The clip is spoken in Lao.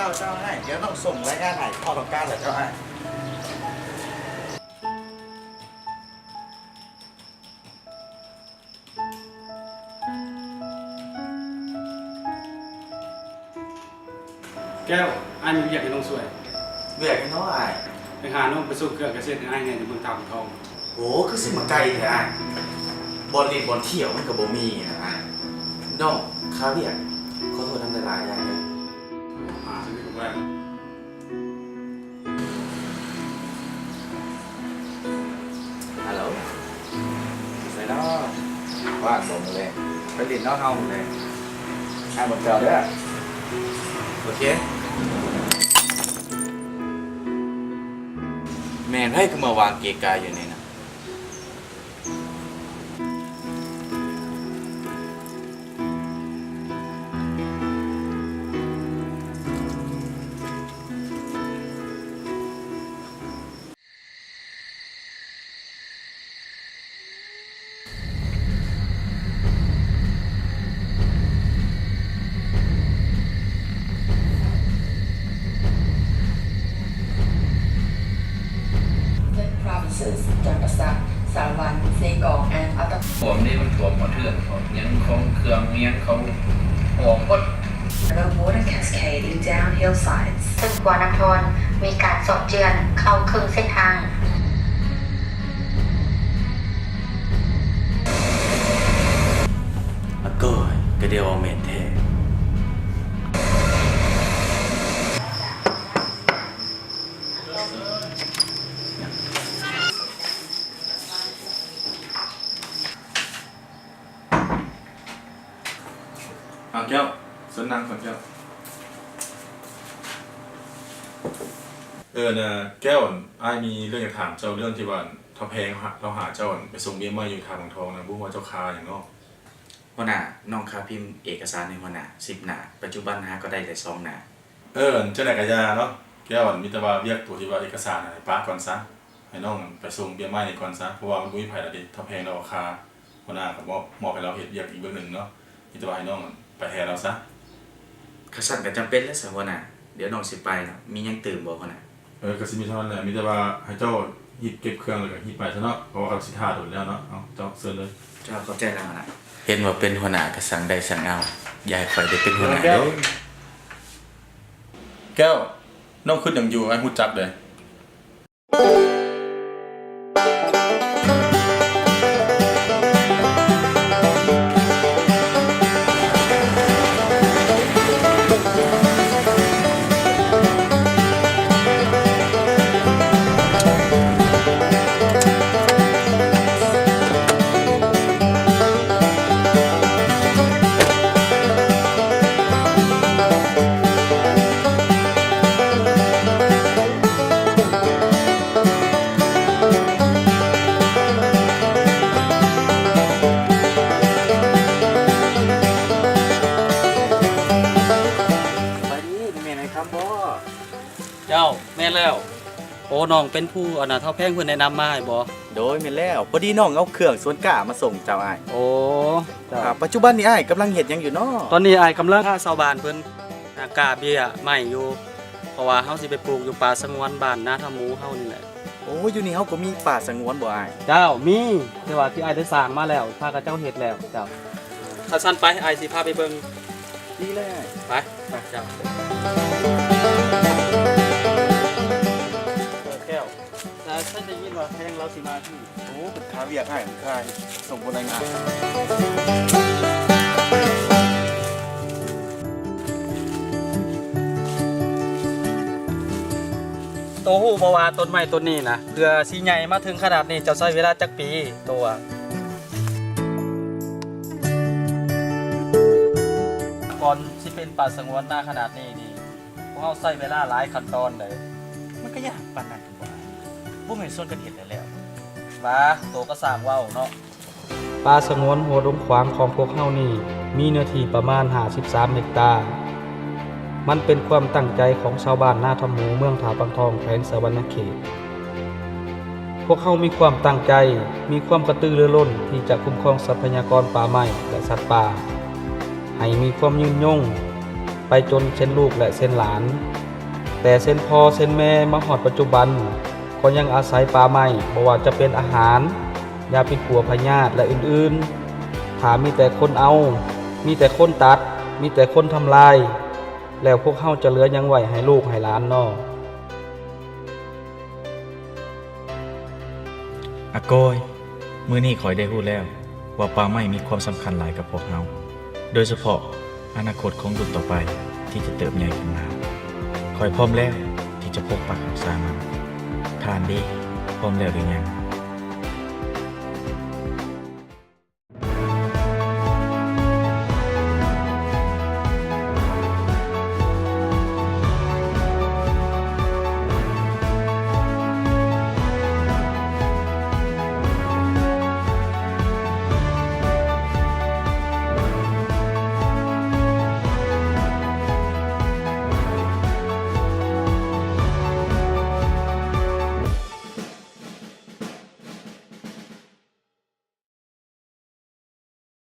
ເຈົ້າ ເຈົ້າອ້າຍ ດຽວນ້ອງສົ່ງລາຍງານໃຫ້ ພໍຕ້ອງການແລ້ວເຈົ້າອ້າຍ. ແກ້ວ, ອ້າຍມີວຽກໃຫ້ນ້ອງຊ່ວຍ. ວຽກຫຍັງເນາະອ້າຍ? ໄປຫານ້ອງໄປສົ່ງເຄື່ອງກະເສດໃຫ້ອ້າຍແດ່ ຢູ່ເມືອງທ່າທອງ. ໂອ້ ຄືຊິມາໄກແທ້ອ້າຍ, ບ່ອນຫຼິ້ນບ່ອນທ່ຽວມັນກໍບໍ່ມີນະອ້າຍ. ນ້ອງຄາວຽກ, ຂໍໂທດນຳຫຼາຍໆເດີ. ຫາຊື່ກໍບໍ່ໄດ້. ຮັລໂຫຼ ຢູ່ໃສເນາະ? ວ່າງບໍ່ມື້ແລງ? ໄປຫຼິ້ນເນາະເຮົາມື້ແລງ. ອ້າຍບອກເຈົ້າເດີ. ໂອເຄ. ແມ່ນໃຜຄືມາວາງເກະກະຢູ່ນີ້ນະ? ຮວມນີ້ມັນຖ້ວມຮອດເຮືອນ ຮອດຫຍັງ ຂອງເຄື່ອງຫຍັງເຂົາ ອອກໝົດ. There are water cascading down hillsides. ເຊິ່ງຂົວນ້ຳທ່ອນມີການເຊາະເຈື່ອນເຂົ້າເຄິ່ງເສັ້ນທາງ. ອາກ້ອຍ ກະດຽວເອົາແມ່ນແທ້. ອ້າວ ແກ້ວ, ເຊີນນັ່ງກ່ອນແກ້ວ. ເອີ ນະ ແກ້ວ, ອ້າຍມີເລື່ອງຈະຖາມເຈົ້າ ເລື່ອງທີ່ວ່າທ້າວແພງລາວຫາເຈົ້າໄປສົ່ງເບ້ຍໄມ້ຢູ່ທ່າວັງທອງນະ, ບໍ່ຮູ້ວ່າເຈົ້າຄາຫຍັງເນາະ? ຫົວໜ້າ, ນ້ອງຄາພິມເອກະສານໃຫ້ຫົວໜ້າສິບໜ້າ, ປັດຈຸບັນຫາກໍໄດ້ແຕ່ສອງໜ້າ. ເອີ ຈັ່ງໃດກະຢ່າເນາະແກ້ວ, ມີແຕ່ວ່າວຽກໂຕທີ່ວ່າເອກະສານຫັ້ນໃຫ້ປະກ່ອນຊະ, ໃຫ້ນ້ອງໄປສົ່ງເບ້ຍໄມ້ນີ້ກ່ອນຊະ, ເພາະວ່າມັນບໍ່ມີໃຜແລ້ວເດ້, ທ້າວແພງລາວຄາ. ຫົວໜ້າກໍມອບ ມອບໃຫ້ລາວເຮັດວຽກອີກເບື້ອງໜຶ່ງເນາະ, ມີແຕ່ວ່າໃຫ້ນ້ອງໄປແທນລາວຊະ. ຄັນຊັ້ນກໍຈຳເປັນແລ້ວຊະຫົວໜ້າ, ດຽວນ້ອງຊິໄປເນາະ. ມີຫຍັງຕື່ມບໍ່ຫົວໜ້າ? ເອີ ກໍຊິມີເທົ່ານັ້ນແຫຼະ, ມີແຕ່ວ່າໃຫ້ເຈົ້າຮີບເກັບເຄື່ອງແລ້ວກໍຮີບໄປຊະເນາະ, ເພາະວ່າເຂົາຊິຖ້າດົນແລ້ວເນາະ. ເອົາ ເຈົ້າເຊີນເລີຍ. ເຈົ້າ ຂອບໃຈຫຼາຍຫົວໜ້າ. ເຫັນວ່າເປັນຫົວໜ້າກໍສັ່ງໄດ້ສັ່ງເອົາ, ຢ່າໃຫ້ຂ້ອຍໄດ້ເປັນຫົວໜ້າເດີ. ແກ້ວ, ນ້ອງຄຶດຫຍັງຢູ່? ອ້າຍຮູ້ຈັກເດ້. ສະບາຍດີ, ແມ່ນອ້າຍຄຳບໍ່? ເຈົ້າ, ແມ່ນແລ້ວ. ໂອ້ ນ້ອງເປັນຜູ້ ອັນນ່າ ທ້າວແພງເພິ່ນແນະນຳມາໃຫ້ບໍ່? ໂດຍ ແມ່ນແລ້ວ, ພໍດີນ້ອງເອົາເຄື່ອງສວນກ້າມາສົ່ງເຈົ້າອ້າຍ. ໂອ້ ເຈົ້າ. ອ່າ ປັດຈຸບັນນີ້ອ້າຍກຳລັງເຮັດຫຍັງຢູ່ເນາະ? ຕອນນີ້ອ້າຍກຳລັງພາຊາວບ້ານເພິ່ນ ອ່າ ກ້າເບ້ຍໄມ້ຢູ່, ເພາະວ່າເຮົາຊິໄປປູກຢູ່ປ່າສະຫງວນບ້ານນາທຳໝູເຮົານີ້ແຫຼະ. ໂອ້ ຢູ່ນີ້ເຮົາກໍມີປ່າສະຫງວນບໍ່ອ້າຍ? ເຈົ້າ ມີ, ແຕ່ວ່າທີ່ອ້າຍໄດ້ສ້າງມາແລ້ວ, ພາເຂົາເຈົ້າເຮັດແລ້ວ. ເຈົ້າ. ຄັນຊັ້ນໄປ, ອ້າຍຊິພາໄປເບິ່ງ. ດີເລີຍ. ໄປ, ໄປ, ເຈົ້າ. ເອີ ແກ້ວ, ແຕ່ຊັ້ນໄດ້ຍິນວ່າແພງລາວຊິມາທີ່. ໂອ້ ເພິ່ນຄາວຽກໃຫ້, ເພິ່ນຄາ ສົ່ງບົດລາຍງານ. ໂຕຮູ້ບໍ່ວ່າຕົ້ນໄມ້ຕົ້ນນີ້ນະ ເພື່ອຊິໃຫຍ່ມາເຖິງຂະໜາດນີ້ ເຈົ້າໃຊ້ເວລາຈັກປີ? ໂຕວ່າ ກ່ອນຊິເປັນປ່າສະຫງວນນາຂະໜາດນີ້ນີ້ ພວກເຮົາໃຊ້ເວລາຫຼາຍຂັ້ນຕອນໃດ໋. ມັນກະຍາກປານນັ້ນບໍ່? ບໍ່ແມ່ນຊວນກັນເຮັດແລ້ວໆ. ຫວາ ໂຕກະຊ່າງເວົ້າເນາະ. ປ່າສະຫງວນຫົວດົງຂວາງຂອງພວກເຮົານີ້ ມີເນື້ອທີ່ປະມານຫ້າສິບສາມເຮັກຕາ. ມັນເປັນຄວາມຕັ້ງໃຈຂອງຊາວບ້ານນາທຳໝູ ເມືອງທ່າປາງທອງ ແຂວງສະຫວັນນະເຂດ. ພວກເຮົາມີຄວາມຕັ້ງໃຈ, ມີຄວາມກະຕືລືລົ້ນທີ່ຈະຄຸ້ມຄອງຊັບພະຍາກອນປ່າໄມ້ ແລະ ສັດປ່າ ໃຫ້ມີຄວາມຍືນຍົງ. ໄປຈົນເຊັ່ນລູກ ແລະ ເຊັ່ນຫຼານ. ແຕ່ເຊັ່ນພໍ່ເຊັ່ນແມ່ມາຮອດປັດຈຸບັນ ກໍຍັງອາໄສປ່າໄມ້ ບໍ່ວ່າຈະເປັນອາຫານ, ຢາປິດປົວພະຍາດ ແລະ ອື່ນໆ. ຖ້າມີແຕ່ຄົນເອົາ, ມີແຕ່ຄົນຕັດ, ມີແຕ່ຄົນທຳລາຍ, ແລ້ວພວກເຮົາຈະເຫຼືອຫຍັງໄວ້ໃຫ້ລູກໃຫ້ຫຼານນໍ? ອາກອຍ, ມື້ນີ້ຂ້ອຍໄດ້ຮູ້ແລ້ວວ່າປ່າໄມ້ມີຄວາມສຳຄັນຫຼາຍກັບພວກເຮົາ, ໂດຍສະເພາະອະນາຄົດຂອງລຸ້ນຕໍ່ໄປທີ່ຈະເຕີບໃຫຍ່ຂຶ້ນມາ. ຂ້ອຍພ້ອມແລ້ວທີ່ຈະປົກປັກຮັກສາມັນ. ທ່ານເດ ພ້ອມແລ້ວຫຼືຍັງ?